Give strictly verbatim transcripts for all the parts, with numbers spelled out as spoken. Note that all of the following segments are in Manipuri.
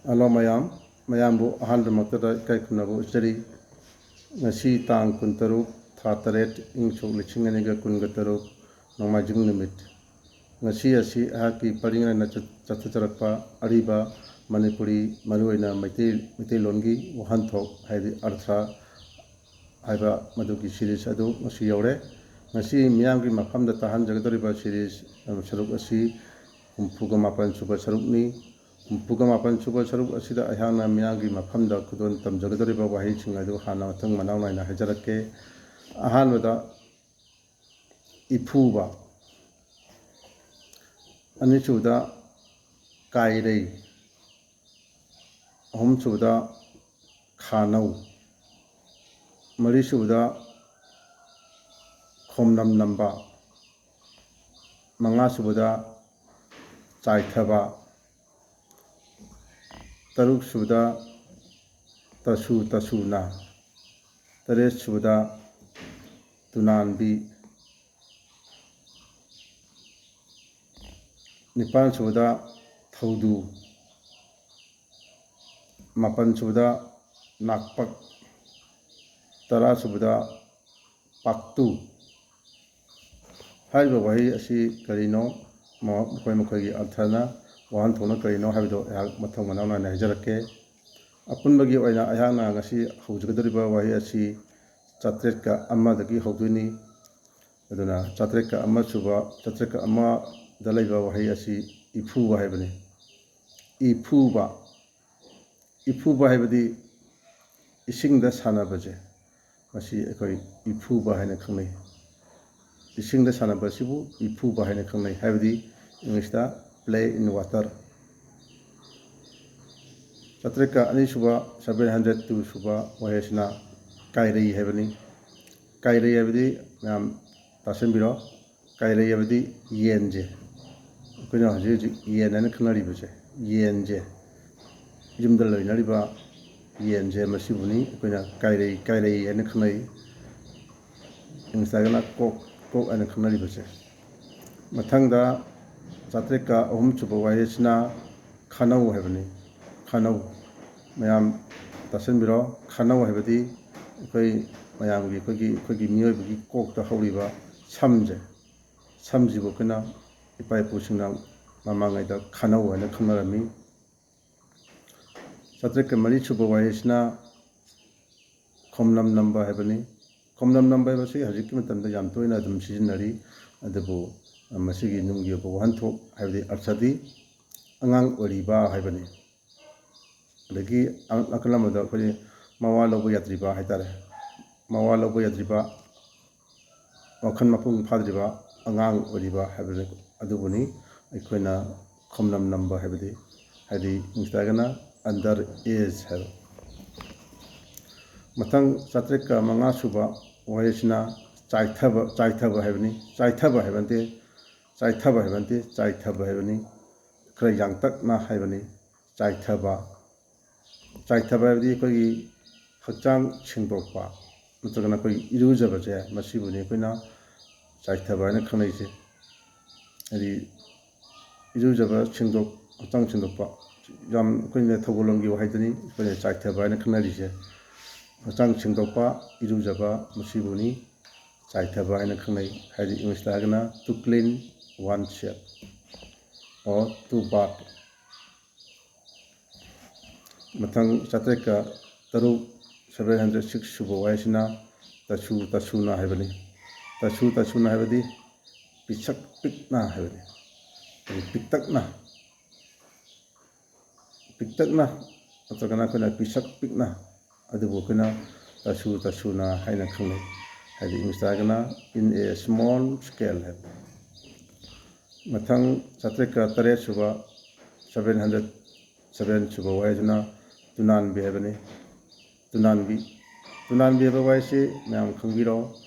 ꯍꯜꯂꯣ ꯃꯌꯥꯝ, ꯃꯌꯥꯝꯕꯨ ꯑꯍꯥꯟꯕꯃꯛꯇꯗ ꯏꯀꯥꯏ ꯈꯨꯝꯅꯕ ꯎꯠꯆꯔꯤ꯫ ꯉꯁꯤ ꯇꯥꯡ ꯀꯨꯟꯇꯔꯨꯛ, ꯊꯥ ꯇꯔꯦꯠ, ꯏꯪ ꯁꯣꯛ ꯂꯤꯁꯤꯡ ꯑꯅꯤꯒ ꯀꯨꯟꯒ ꯇꯔꯨꯛ, ꯅꯣꯡꯃꯥꯏꯖꯤꯡ ꯅꯨꯃꯤꯠ꯫ ꯉꯁꯤ ꯑꯁꯤ ꯑꯩꯍꯥꯛꯀꯤ ꯄꯔꯤꯡ ꯑꯣꯏꯅ ꯆꯠ-, ꯆꯠꯊꯖꯔꯛꯄ ꯑꯔꯤꯕ ꯃꯅꯤꯄꯨꯔꯤ, ꯃꯔꯨꯑꯣꯏꯅ ꯃꯩꯇꯩ, ꯃꯩꯇꯩꯂꯣꯟꯒꯤ ꯋꯥꯍꯟꯊꯣꯛ ꯍꯥꯏꯗꯤ ꯑꯔꯊ ꯍꯥꯏꯕ ꯃꯗꯨꯒꯤ ꯁꯤꯔꯤꯁ ꯑꯗꯨ ꯉꯁꯤ ꯌꯧꯔꯦ꯫ ꯉꯁꯤ ꯃꯤꯌꯥꯝꯒꯤ ꯃꯐꯝꯗ ꯇꯥꯍꯟꯖꯒꯗꯧꯔꯤꯕ ꯁꯤꯔꯤꯁ, ꯑ, ꯁꯔꯨꯛ ꯑꯁꯤ ꯍꯨꯝꯐꯨꯒ ꯃꯥꯄꯟ ꯁꯨꯕ ꯁꯔꯨꯛꯅꯤ꯫ ꯍꯨꯝꯐꯨꯒ ꯃꯥꯄꯟ ꯁꯨꯕ ꯁꯔꯨꯛ ꯑꯁꯤꯗ ꯑꯩꯍꯥꯛꯅ ꯃꯤꯌꯥꯝꯒꯤ ꯃꯐꯝꯗ ꯈꯨꯗꯣꯜ ꯇꯝꯖꯒꯗꯧꯔꯤꯕ ꯋꯥꯍꯩꯁꯤꯡ ꯑꯗꯨ ꯍꯥꯟꯅ ꯃꯊꯪ ꯃꯅꯥꯎ ꯅꯥꯏꯅ ꯍꯥꯏꯖꯔꯛꯀꯦ꯫ ꯑꯍꯥꯟꯕꯗ, ꯏꯐꯨꯕ꯫ ꯑꯅꯤꯁꯨꯕꯗ, ꯀꯥꯏꯔꯩ꯫ ꯑꯍꯨꯝꯁꯨꯕꯗ, ꯈꯥꯅꯧ꯫ ꯃꯔꯤꯁꯨꯕꯗ, ꯈꯣꯝꯅꯝ ꯅꯝꯕ꯫ ꯃꯉꯥꯁꯨꯕꯗ, ꯆꯥꯏꯊꯕ꯫ ꯇꯔꯨꯛꯁꯨꯕꯗ, ꯇꯁꯨ ꯇꯁꯨꯅ꯫ ꯇꯔꯦꯠꯁꯨꯕꯗ, ꯇꯨꯅꯥꯟꯕꯤ꯫ ꯅꯤꯄꯥꯟꯁꯨꯕꯗ, ꯊꯧꯗꯨ꯫ ꯃꯥꯄꯟꯁꯨꯕꯗ, ꯅꯥꯛꯄꯛ꯫ ꯇꯔꯥꯁꯨꯕꯗ, ꯄꯥꯛꯇꯨ꯫ ꯍꯥꯏꯔꯤꯕ ꯋꯥꯍꯩ ꯑꯁꯤ ꯀꯔꯤꯅꯣ, ꯃ-, ꯃꯈꯣꯏ ꯃꯈꯣꯏꯒꯤ ꯑꯔꯊꯅ, ꯋꯥꯍꯟꯊꯣꯛꯅ ꯀꯔꯤꯅꯣ ꯍꯥꯏꯕꯗꯨ ꯑꯩꯍꯥꯛ ꯃꯊꯪ ꯃꯅꯥꯎ ꯅꯥꯏꯅ ꯍꯥꯏꯖꯔꯛꯀꯦ꯫ ꯑꯄꯨꯟꯕꯒꯤ ꯑꯣꯏꯅ ꯑꯩꯍꯥꯛꯅ ꯉꯁꯤ ꯍꯧꯖꯒꯗꯧꯔꯤꯕ ꯋꯥꯍꯩ ꯑꯁꯤ ꯆꯥꯇ꯭ꯔꯦꯠꯀ ꯑꯃꯗꯒꯤ ꯍꯧꯗꯣꯏꯅꯤ꯫ ꯑꯗꯨꯅ ꯆꯥꯇ꯭ꯔꯦꯠꯀ ꯑꯃ ꯁꯨꯕ, ꯆꯥꯇ꯭ꯔꯦꯠꯀ ꯑꯃꯗ ꯂꯩꯕ ꯋꯥꯍꯩ ꯑꯁꯤ ꯏꯐꯨꯕ ꯍꯥꯏꯕꯅꯤ꯫ ꯏꯐꯨꯕ, ꯏꯐꯨꯕ ꯍꯥꯏꯕꯗꯤ ꯏꯁꯤꯡꯗ ꯁꯥꯟꯅꯕꯁꯦ, ꯃꯁꯤ ꯑꯩꯈꯣꯏ ꯏꯐꯨꯕ ꯍꯥꯏꯅ ꯈꯪꯅꯩ꯫ ꯏꯁꯤꯡꯗ ꯁꯥꯟꯅꯕ ꯑꯁꯤꯕꯨ ꯏꯐꯨꯕ ꯍꯥꯏꯅ ꯈꯪꯅꯩ, ꯍꯥꯏꯕꯗꯤ ꯏꯪꯂꯤꯁꯇ play in water꯫ ꯆꯥꯇ꯭ꯔꯦꯠꯀ ꯑꯅꯤꯁꯨꯕ, seven hundred two ꯁꯨꯕ ꯋꯥꯍꯩ ꯑꯁꯤꯅ ꯀꯥꯏꯔꯩ ꯍꯥꯏꯕꯅꯤ꯫ ꯀꯥꯏꯔꯩ ꯍꯥꯏꯕꯗꯤ ꯃꯌꯥꯝ ꯇꯥꯁꯤꯟꯕꯤꯔꯣ, ꯀꯥꯏꯔꯩ ꯍꯥꯏꯕꯗꯤ ꯌꯦꯟꯁꯦ, ꯑꯩꯈꯣꯏꯅ ꯍꯧꯖꯤꯛ ꯍꯧꯖꯤꯛ ꯌꯦꯟ ꯍꯥꯏꯅ ꯈꯪꯅꯔꯤꯕꯁꯦ, ꯌꯦꯟꯁꯦ, ꯌꯨꯝꯗ ꯂꯣꯏꯅꯔꯤꯕ ꯌꯦꯟꯁꯦ, ꯃꯁꯤꯕꯨꯅꯤ ꯑꯩꯈꯣꯏꯅ ꯀꯥꯏꯔꯩ, ꯀꯥꯏꯔꯩ ꯍꯥꯏꯅ ꯈꯪꯅꯩ꯫ ꯏꯪꯂꯤꯁꯇꯒꯅ ꯀꯣꯛ, ꯀꯣꯛ ꯍꯥꯏꯅ ꯈꯪꯅꯔꯤꯕꯁꯦ꯫ ꯃꯊꯪꯗ ꯆꯥꯇ꯭ꯔꯦꯠꯀ ꯑꯍꯨꯝ ꯁꯨꯕ ꯋꯥꯍꯩ ꯑꯁꯤꯅ ꯈꯥꯅꯧ ꯍꯥꯏꯕꯅꯤ꯫ ꯈꯥꯅꯧ꯫ ꯃꯌꯥꯝ ꯇꯥꯁꯤꯟꯕꯤꯔꯣ꯫ ꯈꯥꯅꯧ ꯍꯥꯏꯕꯗꯤ ꯑꯩꯈꯣꯏ ꯃꯌꯥꯝꯒꯤ, ꯑꯩꯈꯣꯏꯒꯤ, ꯑꯩꯈꯣꯏꯒꯤ ꯃꯤꯑꯣꯏꯕꯒꯤ ꯀꯣꯛꯇ ꯍꯧꯔꯤꯕ ꯁꯝꯁꯦ, ꯁꯝꯁꯤꯕꯨ ꯑꯩꯈꯣꯏꯅ ꯏꯄꯥ ꯏꯄꯨꯁꯤꯡꯅ ꯃꯃꯥꯡꯉꯩꯗ ꯈꯥꯅꯧ ꯍꯥꯏꯅ ꯈꯪꯅꯔꯝꯃꯤ꯫ ꯆꯥꯇ꯭ꯔꯦꯠꯀ ꯃꯔꯤ ꯁꯨꯕ ꯋꯥꯍꯩꯁꯤꯅ ꯈꯣꯝꯅꯝ ꯅꯝꯕ ꯍꯥꯏꯕꯅꯤ꯫ ꯈꯣꯝꯅꯝ ꯅꯝꯕ ꯍꯥꯏꯕꯁꯤ ꯍꯧꯖꯤꯛꯀꯤ ꯃꯇꯝꯗ ꯌꯥꯝ ꯇꯣꯏꯅ ꯑꯗꯨꯝ ꯁꯤꯖꯤꯟꯅꯔꯤ꯫ ꯑꯗꯨꯕꯨ ꯃꯁꯤꯒꯤ ꯅꯨꯡꯒꯤ ꯑꯣꯏꯕ ꯋꯥꯍꯟꯊꯣꯛ ꯍꯥꯏꯕꯗꯤ ꯑꯔꯊꯗꯤ ꯑꯉꯥꯡ ꯑꯣꯏꯔꯤꯕ ꯍꯥꯏꯕꯅꯤ꯫ ꯑꯗꯒꯤ ꯅꯥꯀꯜ ꯑꯃꯗ ꯑꯩꯈꯣꯏ ꯃꯋꯥ ꯂꯧꯕ ꯌꯥꯗ꯭ꯔꯤꯕ ꯍꯥꯏꯇꯥꯔꯦ꯫ ꯃꯋꯥ ꯂꯧꯕ ꯌꯥꯗ꯭ꯔꯤꯕ, ꯋꯥꯈꯜ ꯃꯄꯨꯡ ꯐꯥꯗ꯭ꯔꯤꯕ, ꯑꯉꯥꯡ ꯑꯣꯏꯔꯤꯕ ꯍꯥꯏꯕꯅꯤ꯫ ꯑꯗꯨꯕꯨꯅꯤ ꯑꯩꯈꯣꯏꯅ ꯈꯣꯝꯅꯝ ꯅꯝꯕ ꯍꯥꯏꯕꯗꯤ, ꯍꯥꯏꯗꯤ ꯏꯪꯂꯤꯁꯇ ꯍꯥꯏꯔꯒꯅ under age ꯍꯥꯏꯕ꯫ ꯃꯊꯪ ꯆꯥꯇ꯭ꯔꯦꯠꯀ ꯃꯉꯥ ꯁꯨꯕ ꯋꯥꯍꯩꯁꯤꯅ ꯆꯥꯏꯊꯕ, ꯆꯥꯏꯊꯕ ꯍꯥꯏꯕꯅꯤ꯫ ꯆꯥꯏꯊꯕ ꯍꯥꯏꯕ ꯅꯠꯇꯦ, ꯆꯥꯏꯊꯕ ꯍꯥꯏꯕ ꯅꯠꯇꯦ, ꯆꯥꯏꯊꯕ ꯍꯥꯏꯕꯅꯤ꯫ ꯈꯔ ꯌꯥꯡꯇꯛꯅ ꯍꯥꯏꯕꯅꯤ꯫ ꯆꯥꯏꯊꯕ꯫ ꯆꯥꯏꯊꯕ ꯍꯥꯏꯕꯗꯤ ꯑꯩꯈꯣꯏꯒꯤ ꯍꯛꯆꯥꯡ ꯁꯦꯡꯗꯣꯛꯄ, ꯅꯠꯇ꯭ꯔꯒꯅ ꯑꯩꯈꯣꯏꯒꯤ ꯏꯔꯨꯖꯕꯁꯦ, ꯃꯁꯤꯕꯨꯅꯤ ꯑꯩꯈꯣꯏꯅ ꯆꯥꯏꯊꯕ ꯍꯥꯏꯅ ꯈꯪꯅꯩꯁꯦ꯫ ꯍꯥꯏꯗꯤ ꯏꯔꯨꯖꯕ, ꯁꯦꯡꯗꯣꯛ-, ꯍꯛꯆꯥꯡ ꯁꯦꯡꯗꯣꯛꯄ, ꯌꯥꯝ ꯑꯩꯈꯣꯏꯅ ꯊꯧꯒꯜꯂꯣꯟꯒꯤ ꯋꯥꯍꯩꯗꯅꯤ ꯑꯩꯈꯣꯏꯅ ꯆꯥꯏꯊꯕ ꯍꯥꯏꯅ ꯈꯪꯅꯔꯤꯁꯦ꯫ ꯍꯛꯆꯥꯡ ꯁꯦꯡꯗꯣꯛꯄ, ꯏꯔꯨꯖꯕ, ꯃꯁꯤꯕꯨꯅꯤ ꯆꯥꯏꯊꯕ ꯍꯥꯏꯅ ꯈꯪꯅꯩ꯫ ꯍꯥꯏꯗꯤ ꯏꯪꯂꯤꯁꯇ ꯍꯥꯏꯔꯒꯅ to clean oneself or to bath꯫ ꯃꯊꯪ ꯆꯥꯇ꯭ꯔꯦꯠꯀ ꯇꯔꯨꯛ, seven hundred six ꯁꯨꯕ ꯋꯥꯍꯩꯁꯤꯅ ꯇꯁꯨ ꯇꯁꯨꯅ ꯍꯥꯏꯕꯅꯤ꯫ ꯇꯁꯨ ꯇꯁꯨꯅ ꯍꯥꯏꯕꯗꯤ ꯄꯤꯁꯛ ꯄꯤꯛꯅ ꯍꯥꯏꯕꯅꯤ꯫ ꯍꯥꯏꯗꯤ ꯄꯤꯛꯇꯛꯅ, ꯄꯤꯛꯇꯛꯅ ꯅꯠꯇ꯭ꯔꯒꯅ ꯑꯩꯈꯣꯏꯅ ꯄꯤꯁꯛ ꯄꯤꯛꯅ, ꯑꯗꯨꯕꯨ ꯑꯩꯈꯣꯏꯅ ꯇꯁꯨ ꯇꯁꯨꯅ ꯍꯥꯏꯅ ꯈꯪꯅꯩ꯫ ꯍꯥꯏꯗꯤ ꯏꯪꯂꯤꯁꯇ ꯍꯥꯏꯔꯒꯅ in a small scale ꯍꯥꯏꯕ꯫ ꯃꯊꯪ ꯆꯥꯇ꯭ꯔꯦꯠꯀ ꯇꯔꯦꯠ ꯁꯨꯕ, seven hundred seven ꯁꯨꯕ ꯋꯥꯍꯩꯁꯤꯅ ꯇꯨꯅꯥꯟꯕꯤ ꯍꯥꯏꯕꯅꯤ꯫ ꯇꯨꯅꯥꯟꯕꯤ, ꯇꯨꯅꯥꯟꯕꯤ ꯍꯥꯏꯕ ꯋꯥꯍꯩꯁꯤ ꯃꯌꯥꯝ ꯈꯪꯕꯤꯔꯣ꯫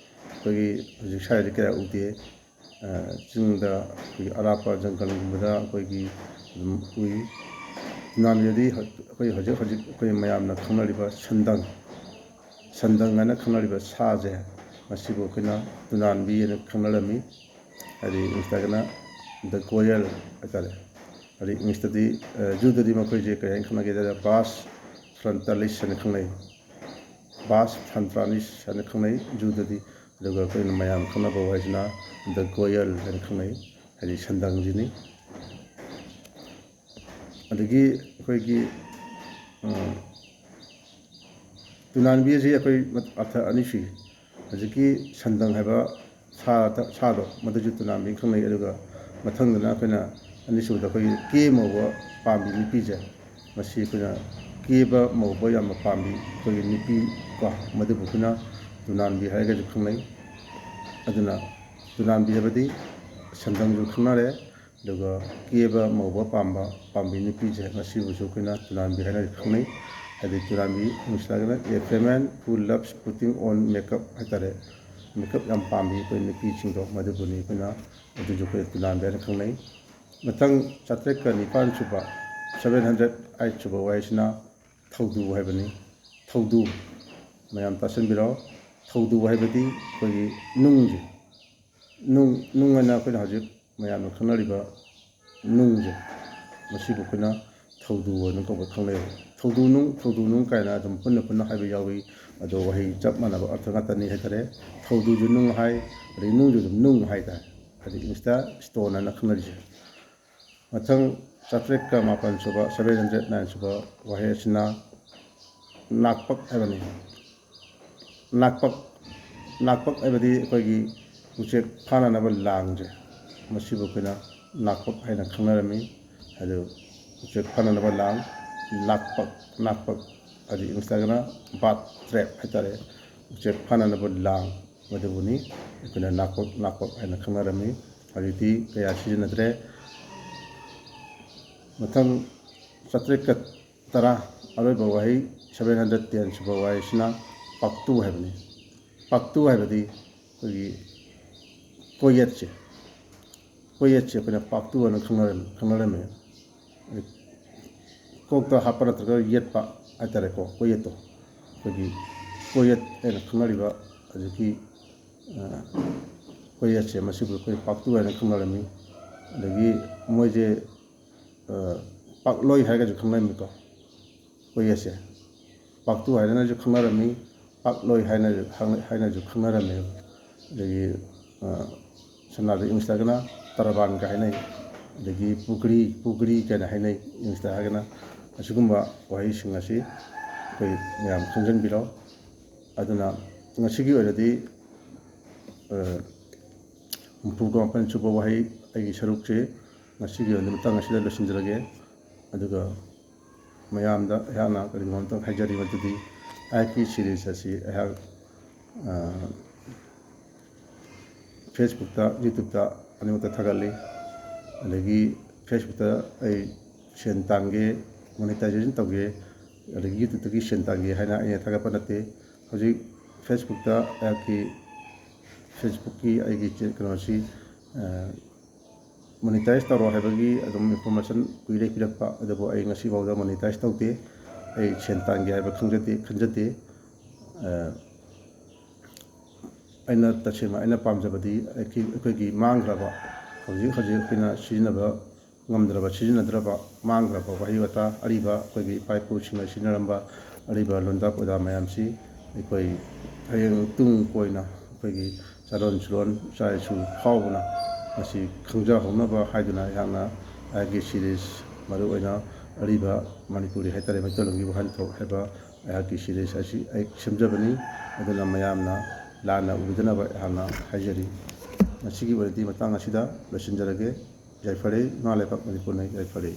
ꯑꯩꯈꯣꯏꯒꯤ ꯍꯧꯖꯤꯛ ꯁ꯭ꯋꯥꯏꯗ ꯀꯌꯥ ꯎꯗꯦ꯫ ꯑ, ꯆꯤꯡꯗ ꯑꯩꯈꯣꯏꯒꯤ ꯑꯔꯥꯞꯄ ꯖꯪꯒꯜꯒꯨꯝꯕꯗ ꯑꯩꯈꯣꯏꯒꯤ ꯑꯗꯨꯝ ꯎꯏ꯫ ꯇꯨꯅꯥꯟꯕꯤꯗꯤ ꯍꯧ-, ꯑꯩꯈꯣꯏ ꯍꯧꯖꯤꯛ ꯍꯧꯖꯤꯛ ꯑꯩꯈꯣꯏ ꯃꯌꯥꯝꯅ ꯈꯪꯅꯔꯤꯕ ꯁꯟꯗꯪ, ꯁꯟꯗꯪ ꯍꯥꯏꯅ ꯈꯪꯅꯔꯤꯕ ꯁꯥꯁꯦ, ꯃꯁꯤꯕꯨ ꯑꯩꯈꯣꯏꯅ ꯇꯨꯅꯥꯟꯕꯤ ꯍꯥꯏꯅ ꯈꯪꯅꯔꯝꯃꯤ꯫ ꯍꯥꯏꯗꯤ ꯏꯪꯂꯤꯁꯇ ꯍꯥꯏꯔꯒꯅ the goyal ꯍꯥꯏꯇꯥꯔꯦ꯫ ꯍꯥꯏꯗꯤ ꯏꯪꯂꯤꯁꯇꯗꯤ, ꯑ, ꯖꯨꯗꯗꯤ ꯃꯈꯣꯏꯁꯦ ꯀꯔꯤ ꯍꯥꯏꯅ ꯈꯪꯅꯒꯦ ꯍꯥꯏꯗ, ꯕꯥꯁ ꯐ꯭ꯔꯟꯇꯥꯂꯤꯁ ꯍꯥꯏꯅ ꯈꯪꯅꯩ꯫ ꯕꯥꯁ ꯐ꯭ꯔꯟꯇꯥꯂꯤꯁ ꯍꯥꯏꯅ ꯈꯪꯅꯩ ꯖꯨꯗꯗꯤ꯫ ꯑꯗꯨꯒ ꯑꯩꯈꯣꯏꯅ ꯃꯌꯥꯝ ꯈꯪꯅꯕ ꯍꯥꯏꯁꯤꯅ ꯗ ꯒꯣꯌꯜ ꯍꯥꯏꯅ ꯈꯪꯅꯩ, ꯍꯥꯏꯗꯤ ꯁꯟꯗꯪꯁꯤꯅꯤ꯫ ꯑꯗꯒꯤ ꯑꯩꯈꯣꯏꯒꯤ, ꯑ, ꯇꯨꯅꯥꯟꯕꯤ ꯑꯁꯤ ꯑꯩꯈꯣꯏ ꯑꯔꯊ ꯑꯅꯤ ꯁꯨꯏ꯫ ꯍꯧꯖꯤꯛꯀꯤ ꯁꯟꯗꯪ ꯍꯥꯏꯕ ꯁꯥ, ꯁꯥꯗꯣ, ꯃꯗꯨꯁꯨ ꯇꯨꯅꯥꯟꯕꯤ ꯈꯪꯅꯩ꯫ ꯑꯗꯨꯒ ꯃꯊꯪꯗꯅ ꯑꯩꯈꯣꯏꯅ ꯑꯅꯤꯁꯨꯕꯗ ꯑꯩꯈꯣꯏꯒꯤ ꯀꯦ ꯃꯧꯕ ꯄꯥꯝꯕꯤ ꯅꯨꯄꯤꯁꯦ, ꯃꯁꯤ ꯑꯩꯈꯣꯏꯅ ꯀꯦꯕ ꯃꯧꯕ ꯌꯥꯝꯅ ꯄꯥꯝꯕꯤ ꯑꯩꯈꯣꯏꯒꯤ ꯅꯨꯄꯤ ꯀꯣ, ꯃꯗꯨꯕꯨ ꯑꯩꯈꯣꯏꯅ ꯇꯨꯅꯥꯟꯕꯤ ꯍꯥꯏꯔꯒꯁꯨ ꯈꯪꯅꯩ꯫ ꯑꯗꯨꯅ ꯇꯨꯅꯥꯟꯕꯤ ꯍꯥꯏꯕꯗꯤ ꯁꯟꯗꯪꯁꯨ ꯈꯪꯅꯔꯦ, ꯑꯗꯨꯒ ꯀꯦꯕ ꯃꯧꯕ ꯄꯥꯝꯕ ꯄꯥꯝꯕꯤ ꯅꯨꯄꯤꯁꯦ, ꯃꯁꯤꯕꯨꯁꯨ ꯑꯩꯈꯣꯏꯅ ꯇꯨꯅꯥꯟꯕꯤ ꯍꯥꯏꯅ ꯈꯪꯅꯩ꯫ ꯍꯥꯏꯗꯤ ꯇꯨꯅꯥꯟꯕꯤ ꯏꯪꯂꯤꯁꯇ ꯍꯥꯏꯔꯒꯅ a feminine who loves putting on makeup ꯍꯥꯏꯇꯥꯔꯦ꯫ ꯃꯦꯀꯞ ꯌꯥꯝ ꯄꯥꯝꯕꯤ ꯑꯩꯈꯣꯏ ꯅꯨꯄꯤꯁꯤꯡꯗꯣ, ꯃꯗꯨꯕꯨꯅꯤ ꯑꯩꯈꯣꯏꯅ, ꯑꯗꯨꯁꯨ ꯑꯩꯈꯣꯏꯅ ꯇꯨꯅꯥꯟꯕꯤ ꯍꯥꯏꯅ ꯈꯪꯅꯩ꯫ ꯃꯊꯪ ꯆꯥꯇ꯭ꯔꯦꯠꯀ ꯅꯤꯄꯥꯟ ꯁꯨꯕ, seven hundred eight ꯁꯨꯕ ꯋꯥꯍꯩꯁꯤꯅ ꯊꯧꯗꯨ ꯍꯥꯏꯕꯅꯤ꯫ ꯊꯧꯗꯨ, ꯃꯌꯥꯝ ꯇꯥꯁꯤꯟꯕꯤꯔꯣ꯫ ꯊꯧꯗꯨ ꯍꯥꯏꯕꯗꯤ ꯑꯩꯈꯣꯏꯒꯤ ꯅꯨꯡꯁꯦ, ꯅꯨꯡ, ꯅꯨꯡ ꯍꯥꯏꯅ ꯑꯩꯈꯣꯏꯅ ꯍꯧꯖꯤꯛ ꯃꯌꯥꯝꯅ ꯈꯪꯅꯔꯤꯕ ꯅꯨꯡꯁꯦ, ꯃꯁꯤꯕꯨ ꯑꯩꯈꯣꯏꯅ ꯊꯧꯗꯨ ꯑꯣꯏꯅ ꯀꯧꯕ ꯈꯪꯅꯩ꯫ ꯊꯧꯗꯨ ꯅꯨꯡ, ꯊꯧꯗꯨ ꯅꯨꯡ ꯀꯥꯏꯅ ꯑꯗꯨꯝ ꯄꯨꯟꯅ ꯄꯨꯟꯅ ꯍꯥꯏꯕ ꯌꯥꯎꯏ꯫ ꯑꯗꯣ ꯋꯥꯍꯩ ꯆꯞ ꯃꯥꯟꯅꯕ ꯑꯔꯊ ꯉꯥꯛꯇꯅꯤ ꯍꯥꯏꯇꯥꯔꯦ꯫ ꯊꯧꯗꯨꯁꯨ ꯅꯨꯡ ꯍꯥꯏ, ꯑꯗꯩ ꯅꯨꯡꯁꯨ ꯑꯗꯨꯝ ꯅꯨꯡ ꯍꯥꯏꯇꯥꯔꯦ꯫ ꯍꯥꯏꯗꯤ ꯏꯪꯂꯤꯁꯇ stone ꯍꯥꯏꯅ ꯈꯪꯅꯔꯤꯁꯦ꯫ ꯃꯊꯪ ꯆꯥꯇ꯭ꯔꯦꯠꯀ ꯃꯥꯄꯟ ꯁꯨꯕ, seven hundred nine ꯁꯨꯕ ꯋꯥꯍꯩ ꯑꯁꯤꯅ ꯅꯥꯛꯄꯛ ꯍꯥꯏꯕꯅꯤ꯫ ꯅꯥꯛꯄꯛ, ꯅꯥꯛꯄꯛ ꯍꯥꯏꯕꯗꯤ ꯑꯩꯈꯣꯏꯒꯤ ꯎꯆꯦꯛ ꯐꯥꯅꯅꯕ ꯂꯥꯡꯁꯦ, ꯃꯁꯤꯕꯨ ꯑꯩꯈꯣꯏꯅ ꯅꯥꯛꯄꯛ ꯍꯥꯏꯅ ꯈꯪꯅꯔꯝꯃꯤ꯫ ꯑꯗꯨ ꯎꯆꯦꯛ ꯐꯥꯅꯅꯕ ꯂꯥꯡ, ꯅꯥꯛꯄꯛ, ꯅꯥꯛꯄꯛ, ꯍꯥꯏꯗꯤ ꯏꯪꯂꯤꯁꯇꯒꯅ bird trap ꯍꯥꯏꯇꯥꯔꯦ꯫ ꯎꯆꯦꯛ ꯐꯥꯅꯅꯕ ꯂꯥꯡ, ꯃꯗꯨꯕꯨꯅꯤ ꯑꯩꯈꯣꯏꯅ ꯅꯥꯛꯄꯛ, ꯅꯥꯛꯄꯛ ꯍꯥꯏꯅ ꯈꯪꯅꯔꯝꯃꯤ꯫ ꯍꯧꯖꯤꯛꯇꯤ ꯀꯌꯥ ꯁꯤꯖꯤꯟꯅꯗ꯭ꯔꯦ꯫ ꯃꯊꯪ ꯆꯥꯇ꯭ꯔꯦꯠꯀ ꯇꯔꯥ, ꯑꯔꯣꯏꯕ ꯋꯥꯍꯩ, seven hundred ten ꯁꯨꯕ ꯋꯥꯍꯩꯁꯤꯅ ꯄꯥꯛꯇꯨ ꯍꯥꯏꯕꯅꯤ꯫ ꯄꯥꯛꯇꯨ ꯍꯥꯏꯕꯗꯤ ꯑꯩꯈꯣꯏꯒꯤ ꯀꯣꯌꯦꯠꯁꯦ, ꯀꯣꯌꯦꯠꯁꯦ ꯑꯩꯈꯣꯏꯅ ꯄꯥꯛꯇꯨ ꯍꯥꯏꯅ ꯈꯪꯅꯔꯝ-, ꯈꯪꯅꯔꯝꯃꯦ꯫ ꯀꯣꯛꯇ ꯍꯥꯞꯄ ꯅꯠꯇ꯭ꯔꯒ ꯌꯦꯠꯄ ꯍꯥꯏꯇꯥꯔꯦꯀꯣ, ꯀꯣꯌꯦꯠꯇꯣ꯫ ꯑꯩꯈꯣꯏꯒꯤ ꯀꯣꯌꯦꯠ ꯍꯥꯏꯅ ꯈꯪꯅꯔꯤꯕ ꯍꯧꯖꯤꯛꯀꯤ, ꯑ, ꯀꯣꯌꯦꯠꯁꯦ, ꯃꯁꯤꯕꯨ ꯑꯩꯈꯣꯏ ꯄꯥꯛꯇꯨ ꯍꯥꯏꯅ ꯈꯪꯅꯔꯝꯃꯤ꯫ ꯑꯗꯒꯤ ꯃꯣꯏꯁꯦ ꯄꯥꯛꯂꯣꯏ ꯍꯥꯏꯔꯒꯁꯨ ꯈꯪꯅꯔꯝꯃꯤꯀꯣ꯫ ꯑꯩꯈꯣꯏ ꯑꯁꯦ ꯄꯥꯛꯇꯨ ꯍꯥꯏꯅꯁꯨ ꯈꯪꯅꯔꯝꯃꯤ, ꯄꯥꯛꯂꯣꯏ ꯍꯥꯏꯅ, ꯍꯥꯏꯅꯁꯨ ꯈꯪꯅꯔꯝꯃꯤ꯫ ꯑꯗꯒꯤ, ꯑ, ꯁꯝꯅ ꯍꯥꯏꯔꯕꯗ ꯏꯪꯂꯤꯁꯇꯒꯅ ꯇꯔꯕꯥꯟꯒ ꯍꯥꯏꯅꯩ, ꯑꯗꯒꯤ ꯄꯨꯒ꯭ꯔꯤ, ꯄꯨꯒ꯭ꯔꯤ ꯀꯥꯏꯅ ꯍꯥꯏꯅꯩ ꯏꯪꯂꯤꯁꯇ ꯍꯥꯏꯔꯒꯅ꯫ ꯑꯁꯤꯒꯨꯝꯕ ꯋꯥꯍꯩꯁꯤꯡ ꯑꯁꯤ ꯑꯩꯈꯣꯏ ꯃꯌꯥꯝ ꯈꯪꯖꯤꯟꯕꯤꯔꯣ꯫ ꯑꯗꯨꯅ ꯉꯁꯤꯒꯤ ꯑꯣꯏꯅꯗꯤ, ꯑ, ꯍꯨꯝꯐꯨꯒ ꯃꯥꯄꯟ ꯁꯨꯕ ꯋꯥꯍꯩ ꯑꯩꯒꯤ ꯁꯔꯨꯛꯁꯦ ꯉꯁꯤꯒꯤ ꯑꯣꯏꯅꯗꯤ ꯃꯇꯥꯡ ꯑꯁꯤꯗ ꯂꯣꯏꯁꯤꯟꯖꯔꯒꯦ꯫ ꯑꯗꯨꯒ ꯃꯌꯥꯝꯗ ꯑꯩꯍꯥꯛꯅ ꯀꯔꯤꯒꯨꯝꯕ ꯑꯃꯇꯪ ꯍꯥꯏꯖꯔꯤꯕ ꯑꯗꯨꯗꯤ, ꯑꯩꯍꯥꯛꯀꯤ series ꯑꯁꯤ ꯑꯩꯍꯥꯛ, ꯑ, Facebook-ꯇ, YouTube-ꯇ ꯑꯅꯤꯃꯛꯇ ꯊꯥꯒꯠꯂꯤ꯫ ꯑꯗꯒꯤ Facebook-ꯇ ꯑꯩ ꯁꯦꯟ ꯇꯥꯟꯒꯦ, monetization ꯇꯧꯒꯦ, ꯑꯗꯒꯤ YouTube-ꯇꯒꯤ ꯁꯦꯟ ꯇꯥꯟꯒꯦ ꯍꯥꯏꯅ ꯑꯩꯅ ꯊꯥꯒꯠꯄ ꯅꯠꯇꯦ꯫ ꯍꯧꯖꯤꯛ Facebook-ꯇ ꯑꯩꯍꯥꯛꯀꯤ, Facebook-ꯀꯤ ꯑꯩꯒꯤ ꯆꯦ-, ꯀꯩꯅꯣꯁꯤ, ꯑ, monetize ꯇꯧꯔꯣ ꯍꯥꯏꯕꯒꯤ ꯑꯗꯨꯝ information ꯀꯨꯏꯔꯦ ꯄꯤꯔꯛꯄ, ꯑꯗꯨꯕꯨ ꯑꯩ ꯉꯁꯤꯐꯥꯎꯗ monetize ꯇꯧꯗꯦ꯫ ꯑꯩ ꯁꯦꯟ ꯇꯥꯟꯒꯦ ꯍꯥꯏꯕ ꯈꯪꯖꯗꯦ, ꯈꯟꯖꯗꯦ꯫ ꯑ, ꯑꯩꯅ ꯇꯁꯦꯡꯅ ꯑꯩꯅ ꯄꯥꯝꯖꯕꯗꯤ ꯑꯩꯈꯣꯏ-, ꯑꯩꯈꯣꯏꯒꯤ ꯃꯥꯡꯈ꯭ꯔꯕ, ꯍꯧꯖꯤꯛ ꯍꯧꯖꯤꯛ ꯑꯩꯈꯣꯏꯅ ꯁꯤꯖꯤꯟꯅꯕ ꯉꯝꯗ꯭ꯔꯕ, ꯁꯤꯖꯤꯟꯅꯗ꯭ꯔꯕ, ꯃꯥꯡꯈ꯭ꯔꯕ ꯋꯥꯍꯩ ꯋꯥꯇꯥ, ꯑꯔꯤꯕ ꯑꯩꯈꯣꯏꯒꯤ ꯏꯄꯥ ꯏꯄꯨꯁꯤꯡꯅ ꯁꯤꯖꯤꯟꯅꯔꯝꯕ ꯑꯔꯤꯕ ꯂꯣꯟꯗꯥ ꯄꯨꯗꯥ ꯃꯌꯥꯝꯁꯤ ꯑꯩꯈꯣꯏ ꯍꯌꯦꯡ ꯇꯨꯡ ꯀꯣꯏꯅ ꯑꯩꯈꯣꯏꯒꯤ ꯆꯥꯔꯣꯟ ꯁꯨꯔꯣꯟ ꯏꯆꯥ ꯏꯁꯨ ꯐꯥꯎꯕꯅ ꯃꯁꯤ ꯈꯪꯖꯍꯧꯅꯕ ꯍꯥꯏꯗꯨꯅ ꯑꯩꯍꯥꯛꯅ ꯑꯩꯒꯤ series, ꯃꯔꯨꯑꯣꯏꯅ ꯑꯔꯤꯕ ꯃꯅꯤꯄꯨꯔꯤ ꯍꯥꯏꯇꯥꯔꯦ, ꯃꯩꯇꯩꯂꯣꯟꯒꯤ ꯋꯥꯍꯟꯊꯣꯛ ꯍꯥꯏꯕ ꯑꯩꯍꯥꯛꯀꯤ series ꯑꯁꯤ ꯑꯩ ꯁꯦꯝꯖꯕꯅꯤ꯫ ꯑꯗꯨꯅ ꯃꯌꯥꯝꯅ ꯂꯥꯟꯅ ꯎꯕꯤꯗꯅꯕ ꯑꯩꯍꯥꯛꯅ ꯍꯥꯏꯖꯔꯤ꯫ ꯉꯁꯤꯒꯤ ꯑꯣꯏꯅꯗꯤ ꯃꯇꯥꯡ ꯑꯁꯤꯗ ꯂꯣꯏꯁꯤꯟꯖꯔꯒꯦ꯫ ꯌꯥꯏꯐꯔꯦ, ꯏꯃꯥ ꯂꯩꯄꯥꯛ ꯃꯅꯤꯄꯨꯔꯅ ꯌꯥꯏꯐꯔꯦ꯫